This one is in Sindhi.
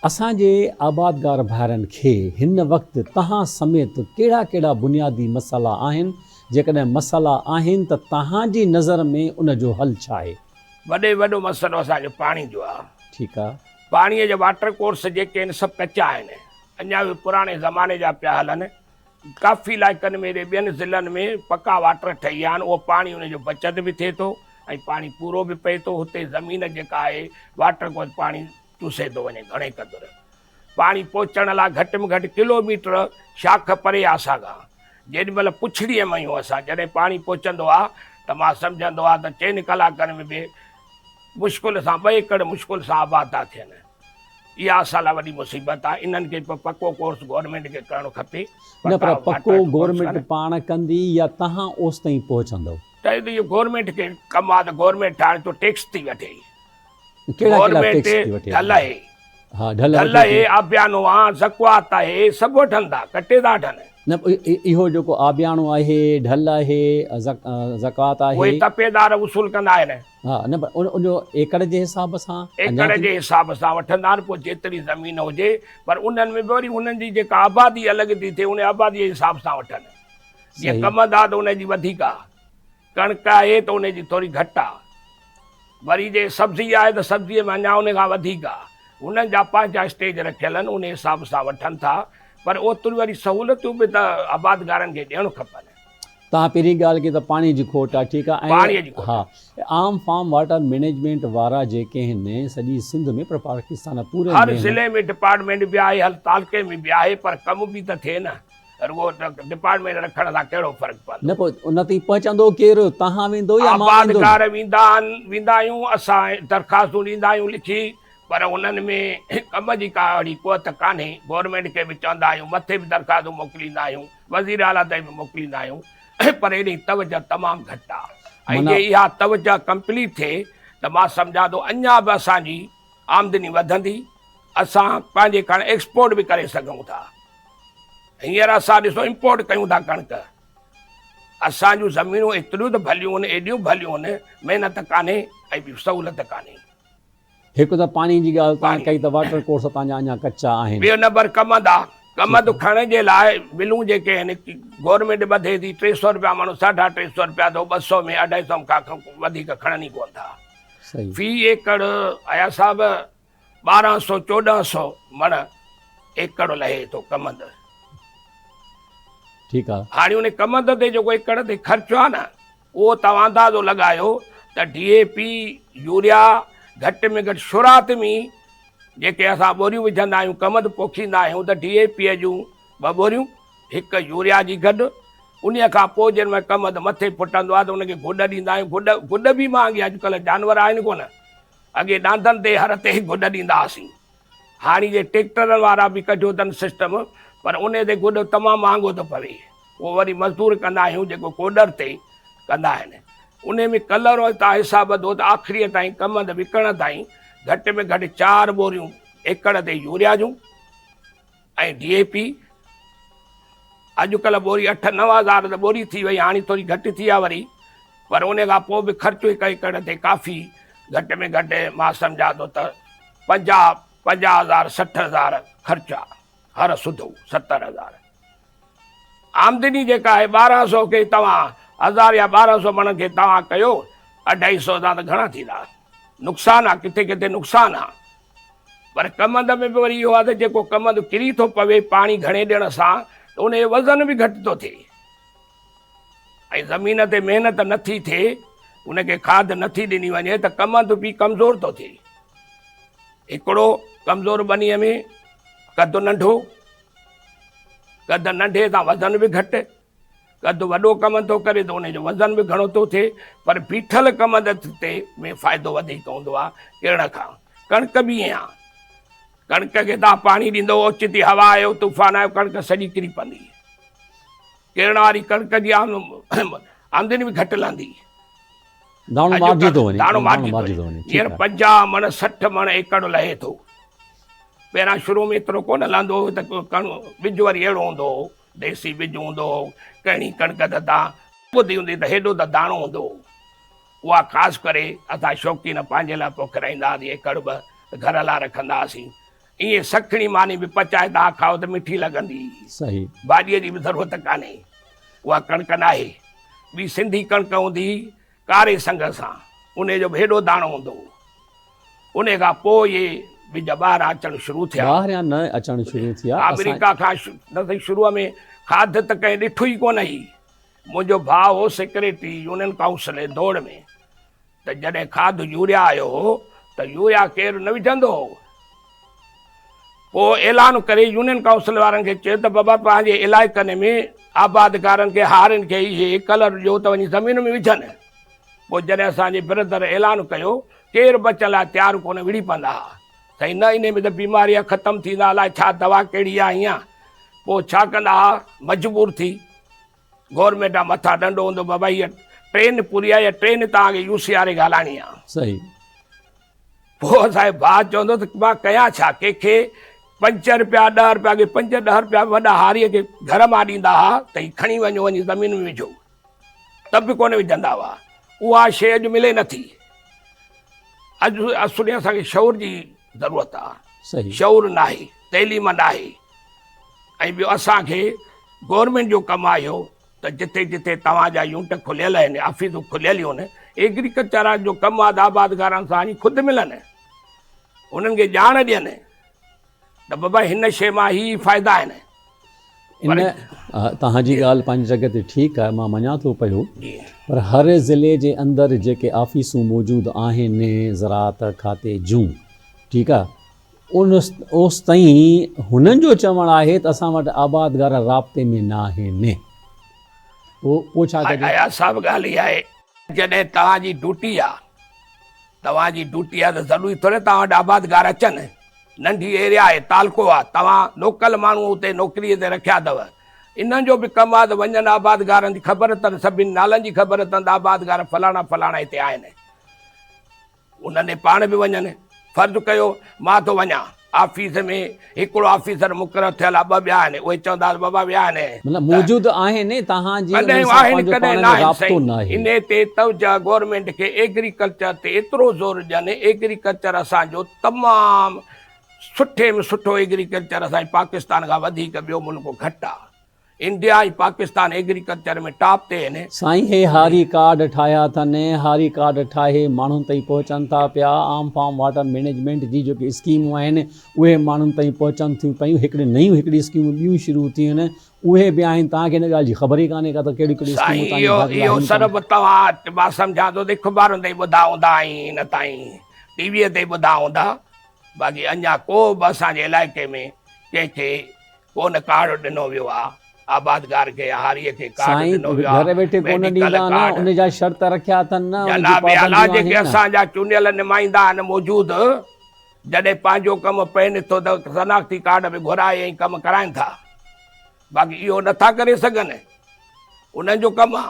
اسان جي آبادگار ڀائرن کي هن وقت تهان سميت ڪهڙا ڪهڙا بنيادي مسئلا آهن، جيڪڏهن مسئلا آهن ته تهان جي نظر ۾ ان جو حل ڇا آهي؟ وڏي وڏو مسئلو اسان جو پاڻي جو آهي. ٺيڪ آ. پاڻي جا واٽر ڪورس جيڪي آهن سڀ ڪچا آهن. اڃا به پراڻي زماني جا پيا هلن. ڪافي علائقن ۾ هيڏي ٻين ضلعن ۾ پڪا واٽر ٺهي ويا آهن اهو پاڻي ان جو بچت به ٿئي ٿو ۽ پاڻي پورو به پئي ٿو. هتي زمين جيڪا آهي واٽر ڪورس پاڻي چوسي ٿو وڃي گهڻي قدر پاڻي پهچڻ لاء گهٽ ۾ گهٽ ڪلو ميٽر شاخ پري آ اسان کان جيڏي مهل پڇڙيء ۾ آهيون اسان جڏهن پاڻي پهچندو آ ته مان سمجهندو آ ته چئن ڪلاڪن ۾ به مشڪل سان ٻه ايڪڙ مشڪل سان آباد ٿا ٿين اها اسان لاء وڏي مصيبت آ انهن کي به پڪو ڪورس گورنمينٽ کي ڪرڻ کپي نه پر پڪو گورنمينٽ پاڻ ڪندي يا تهان اوستائين پهچندو؟ ته اهو گورنمينٽ کي ڪم آ ته گورنمينٽ ٺاهڻ تو ٽيڪس ٿي وٺي. ڪهڙا ڪهڙا ٽيڪس ٿي وٺي؟ ڍل آهي، ها ڍل ڍل آهي، آبيانو آ، زڪوات آهي، سڀ وٺن ٿا، ڪٽي ٿا وٺن. نه اهو جيڪو آبياڻو آهي، ڍل آهي، زڪوات آهي. اهي تپيدار وصول ڪندا آهن. ها نه پر ان جو ايڪڙ جي حساب سان. ايڪڙ جي حساب سان وٺندا آهن، پوء جيتري زمين هجي، پر انهن ۾ به وري انهن جي جيڪا آبادي الڳ ٿي ٿئي، ان آبادي جي حساب سان وٺن. جيئن ڪمند آ ته ان جي وڌيڪ آ. ڪڻڪ آهي ته ان جي ٿوري گهٽ آ. وري جي سبزي آهي ته سبزيء ۾ اڃا ان کان وڌيڪ آ. هنن جا پنهنجا اسٽيج رکيل آهن، ان حساب سان وٺن ٿا. پر اوتريون وري سهولتون به ته آبادگارن کي ڏيڻ کپن. توهان پهرين ڳالهه ڪئي ته پاڻي جي کوٽ آ ٺيڪ آ پاڻي جي ۽ ها عام فارم واٽر مينيجمينٽ وارا جيڪي آهن سڄي سنڌ ۾ پر پاڪستان پوري هر ضلعي ۾ ڊپارٽمينٽ به آهي هر تعلقي ۾ به آهي پر ڪم به ته ٿئي نه. رڳو ڊپارٽمينٽ رکڻ سان ڪهڙو فرق پوندو. نه پوء ان تائين پهچندو ڪير؟ توهان ويندو يا مان ويندس؟ آبادگار ويندا آهن، ويندا آهيون، اسان درخواستون ڏيندا آهيون لکي، پر انهن ۾ ڪم جي ڪا اهڙي قوت ڪانهي، گورنمينٽ کي به چوندا آهيون، مٿي به درخواستون موڪليندا آهيون، وزير اعليٰ تائين به موڪليندا آهيون، پر ايڏي توجه تمام گهٽ آهي ۽ جي اها توجه ڪمپليٽ ٿئي ته مان سمجهان ٿو اڃا به اسان جي آمدني وڌندي، اسان پنهنجي کڻ ايڪسپورٽ به ڪري سگهون ٿا. هينئر اسان ڏسو امپورٽ ڪيون ٿا ڪڻڪ. اسان جون زمينون ايتريون ته ڀليون آهن، ايڏيون ڀليون آهن، محنت ڪانهي ۽ ٻي سهولت ڪانهي. هڪ ته پاڻي جي ڳالهه توهان ڪئي ته واٽر ڪورس توهان جا اڃا ڪچا آهن. ٻيو نمبر ڪمند آ. ڪمند کڻڻ جي لاء ملون جيڪي آهن گورنمينٽ ٻڌي ٿي 300 رپيا مڻ 350 رپيا ته هو 200 ۾ 250 کان وڌيڪ کڻن ئي ڪونه ٿا. في ايڪڙ اياز صاحب 1200 1400 مڻ ايڪڙ لهي ٿو ڪمند. ٺيڪ آ. هاڻي ان ڪمند تي جيڪو ايڪڙ تي خرچ آ نه اهو توهان اندازو لڳايو ته ڊي اي پي، يوريا گهٽ ۾ گهٽ شروعات ۾ جيڪي اسان ٻوريون وجهندا آهيون ڪمند پوکيندا آهيون ته ڊي اي پي جون ٻه ٻوريون هڪ يوريا جي گڏ انهيء کان پوء جنهن مهل ڪمند مٿي ڦٽندو آهي ته ان کي گڏ ڏيندا آهيون. گڏ گڏ به مهانگي اڄڪلهه جانور آهن ڪونه. اڳي ڏاندن تي هر تي گڏ ڏيندا هئاسين. هاڻي جي ٽيڪٽرن وارا به ڪڍيو اٿن سسٽم پر انهيء تي گڏ تمام مهانگو ٿو پوي. اهو وري مزدور ڪندا آهيون جيڪو ڪوڏر تي ڪندا آهن. انهيء ۾ ڪلر تان حساب ٻڌو ته آخريء تائين ڪمند وڪڻڻ تائين گهٽ ۾ گهٽ چار ٻوريون ايڪڙ تي يوريا جون، ۽ ڊي اي پي اڄڪلهه ٻوري اٺ 9000 ته ٻوري ٿي وئي هاڻي ٿوري گهٽ ٿي آهي وري پر ان کان پوء به خرچ هڪ ايڪڙ تي ڪافي گهٽ ۾ گهٽ مان سمجهان ٿو ته 50 50000 60000 خرچ آهي هر سڌو 70000 آمدني جيڪا آهي 1200 کي توهان هزار يا 1200 مڻن کي توهان ڪيو 250 تان ته گهڻا ٿيندا نقصان آهي ڪٿي ڪٿي نقصان آهي پر ڪمند ۾ به وري اهو آهي ته جيڪو ڪمند ڪري ٿو پوي پاڻي گهڻي ڏيڻ سان ته ان جو وزن به گهٽ ٿو ٿئي ۽ زمين تي محنت نٿي ٿئي ان کي کاڌ نٿي ڏني وڃي ته ڪمند به ڪمزور ٿو ٿئي. هڪڙو ڪمزور ٻنيء ۾ قد ننڍو، قد ننڍي سان وزن به گهٽ. قد وڏو ڪمند ٿو ڪري ته ان جو وزن به گهڻو ٿو ٿئي پر بيٺل ڪمند تي ۾ فائدو وڌيڪ هوندو آهي ڪرڻ کان. ڪڻڪ به ائين آهي. ڪڻڪ کي توهان پاڻي ڏيندو اوچتي هوا آيو طوفان آيو ڪڻڪ سڄي ڪري پوندي. ڪرڻ واري ڪڻڪ جي آمدني به گهٽ لهندي. داڻو مارجي ٿو وڃي. داڻو مارجي ٿو وڃي. هينئر 50 مڻ 60 مڻ ايڪڙ لهي ٿو. پهريان شروع ۾ ايترو ڪونه لهندو هو ته ٻج وري اهڙو هوندو هو. ديسي ٻج هوندو هو، ڪهڙي ڪڻڪ ته تان ٻڌي هوندي ته هيڏو ته داڻو هوندو هو. اها خاص ڪري اسان شوقين پنهنجي لاء پوکرائيندا هئاسين، ايڪڙ ٻه ته گهر لاء رکندا هئاسين. ائين سکڻي ماني به پچائي توهان کائو ته مٺي لڳندي. صحيح. ڀاڄيء جي به ضرورت ڪانهي. اها ڪڻڪ ناهي. ٻي سنڌي ڪڻڪ هوندي هئي ڪاري سنگ سان، انهيء جو به هيڏو داڻو هوندو هو. انهيء کان پوء اهي ٻج ٻاهران اچڻ شروع ٿيا. ٻاهريان نه اچڻ شروع ٿيا. آمريڪا کان نه سهي شروع ۾ کاڌ ته ڪنهن ڏٺو ئي ڪونه هئي. منهنجو ڀاء هو سيڪريٽري يونين ڪائونسل دوڙ ۾. ته جڏهن کاڌ يوريا آيو هو ته يوريا ڪير نه وجهندو هو. پوء اعلان ڪري يونين ڪائونسل وارن کي چيو ته بابا پنهنجي علائقن ۾ آبادگارن کي هارين کي اهي ڪلر ڏيو ته وڃي زمين ۾ وجهن. پوء جڏهن اسان جي بردر اعلان ڪيو ڪير بچڻ لاء تيار ڪونه وڙهي پوندا ها. سائين نه انهي ۾ ته بيماري آ ختم ٿيندا الاء ڇا دوا ڪهڙي آ هيئن پوء ڇا ڪندا ها مجبور ٿي گورنمينٽ آ مٿان ڏنڊو هوندو بابا هيء ٽرين پوري آ يا ٽرين توهان کي يو سي آر اي کي هلائڻي آ. صحيح. پوء اسان جو ڀاء چوندو ته مان ڪيان ڇا ڪنهن کي پنج رپيا ڏهه رپيا ڪي پنج ڏهه رپيا به وڏا هاريء کي گهر مان ڏيندا ها ته هي کڻي وڃو وڃي زمين ۾ وجهو ته به ڪونه وجهندا هئا اها شيء اڄ ملي نٿي اڄ اصل ۾ اسان کي شعور جي ضرورت آ صحيح. شعور ناهي تعليم ناهي ۽ ٻيو اسان کي گورنمينٽ جو ڪم آهي اهو ته جتي جتي توهان جا يونٽ کليل آهن آفيسون کليل هيون ايگريڪلچر وارن جو ڪم آهي ته آبادگارن سان وڃي خود ملن انهن کي ڄاڻ ڏين ته بابا هن شيء مان هي هي فائدا آهن. ان توهان جي ڳالهه پنهنجي جڳهه تي ٺيڪ آهي مان مڃان ٿو پيو پر هر ضلعي جي اندر جيڪي آفيسون موجود آهن زراعت کاتي جون ٺيڪ آهي ان اوستائين هنن جو چوڻ آهي ته اسان وٽ آبادگار رابطي ۾ ناهن. پوء ڇا ڪجي؟ اياز صاحب ڳالهه اها آهي جڏهن توهان جي ڊيوٽي آ توهان جي ڊيوٽي آ ته ضروري ٿوري توهان وٽ آبادگار اچن. ننڍي ايريا آهي تعلقو آ توهان لوڪل ماڻهو اتي نوڪري تي رکيا اٿو انهن جو به ڪم آ ته وڃن آبادگارن جي خبر اٿن سڀني نالن جي خبر اٿن ته آبادگار فلاڻا فلاڻا هتي آهن. انهن ڏي پاڻ به وڃن. فرض ڪيو مان ٿو وڃان آفيس ۾ هڪڙو آفيسر مقرر ٿيل آهي ٻه ٻيا آهن اهي چوندا ته بابا ويا آهن. مطلب موجود آهن توهان جي انهن ڪڏهن سان آهن پنهنجو ڪڏهن پاڻ ۾ ناهن رابطو سائين ناهي. انهي تي توجهه گورنمينٽ کي ايگريڪلچر تي ايترو زور ڏين ايگريڪلچر اسان جو تمام سٺي ۾ سٺو ايگريڪلچر اسان جي پاڪستان کان وڌيڪ ٻيو ملڪ گهٽ آهي. انڊيا ۽ پاڪستان ايگريڪلچر ۾ ٽاپ تي آهن. سائين هي هاري ڪارڊ ٺاهيا اٿن هاري ڪارڊ ٺاهي ماڻهن تائين پهچن ٿا پيا عام فارم واٽر مينيجمينٽ جي جيڪي اسڪيمون آهن اهي ماڻهن تائين پهچن ٿيون پيون هڪڙي نيون هڪڙي اسڪيمون ٻيون شروع ٿيون آهن اهي به آهن توهان کي ان ڳالهه جي خبر ئي ڪانهي ڪا ته ڪهڙيون ڪهڙيون اسڪيمون سائين توهان جي اهو داخل اهو آهن ڪانه. سرف توهان مان سمجهان ٿو ته اخبارن تي ٻڌا هوندا ۽ ان تائين ٽي وي تي ٻڌا هوندا باقي اڃا ڪو به اسان جي علائقي ۾ ڪنهن کي ڪونه ڪارڊ ڏنو ويو آ آبادگار کي يا هاريء کي ڪارڊ سائين ڏنو ويو آ گهر ويٺي ڪونه ميڊيڪل ڏيندا نه ڪارڊ. ان جا شرط رکيا اٿن نه ان جون جناب اعليٰ پابنديون جيڪي آهن نه. اسان جا چونيل نمائندا آهن موجود جڏهن پنهنجو ڪم پين ٿو ته شناختي ڪارڊ به گهرائي ۽ ڪم ڪرائين ٿا باقي اهو نٿا ڪري سگهن انهن جو ڪم آ.